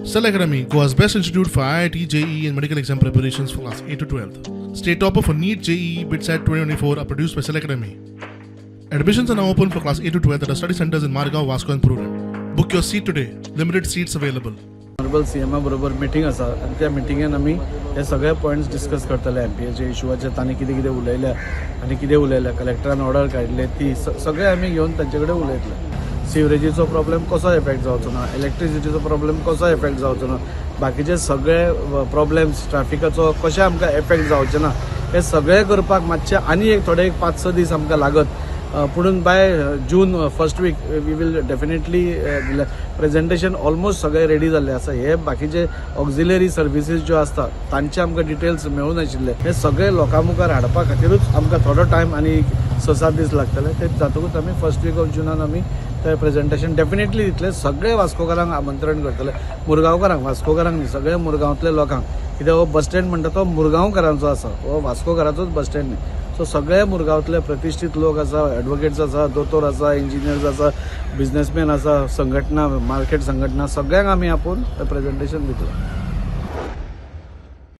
Cell Academy, Goa's best institute for IIT, JEE, and medical exam preparations for class 8 to 12. State topper for NEET, JEE, BITSAT 2024 are produced by Cell Academy. Admissions are now open for class 8 to 12 at our study centers in Margao, Vasco, and Prudent. Book your seat today. Limited seats available. Honourable C एमा बरोबर meeting आसा आनी त्या मिटिंगेन आमी हे सगळे points discuss करतले. M P एच्या इशुवाचेर तांणी कितें कितें उलयल्या आनी कितें उलयल्या, कलेक्टरान ऑर्डर काडले, ती सगळे आमी घेवन तांचे कडेन उलयतले. सिवरेजीचो प्रॉब्लेम कसो एफेक्ट जावचो ना, इलेक्ट्रिसिटीचो प्रॉब्लेम कसो एफेक्ट जावचो ना, बाकीचे सगळे प्रॉब्लेम्स, ट्राफिकाचो कशें आमकां एफेक्ट जावचे ना, हे सगळे करपाक मातशे आनी एक थोडे एक 5-6 दीस आमकां लागत. पुणून by June first week we will definitely presentation. Almost सगळे रेडी जाल्ले आसा. हे बाकीचे ऑक्झिलरी सर्विसीस ज्यो आसता तांचे आमकां डिटेल्स मेळूं नाशिल्ले. हे सगळे लोकां मुखार हाडपा खातीरूच आमकां थोडो टायम आनी 6-7 दीस लागतले. ते जातकूच आमी फर्स्ट वीक ऑफ जुनान आमी ते प्रेझेंटेशन डेफिनेटली दितले. सगळे वास्कोकारांक आमंत्रण करतले, मुरगांवकारांक, वास्कोकारांक न्ही, सगळे मुरगांवांतले लोकांक. कित्याक हो बस स्टँड म्हणटा तो मुरगांवकारांचो आसा, हो वास्कोकारांचोच बस स्टँड न्ही. सो सगळे मुरगांवांतले प्रतिश्ठीत लोक आसा, एडवोकेट्स आसा, दोतोर आसा, इंजिनियर्स आसा, बिजनेसमॅन आसा, संघटना, मार्केट संघटना, सगळ्यांक आमी आपोवन प्रेझेंटेशन दितले.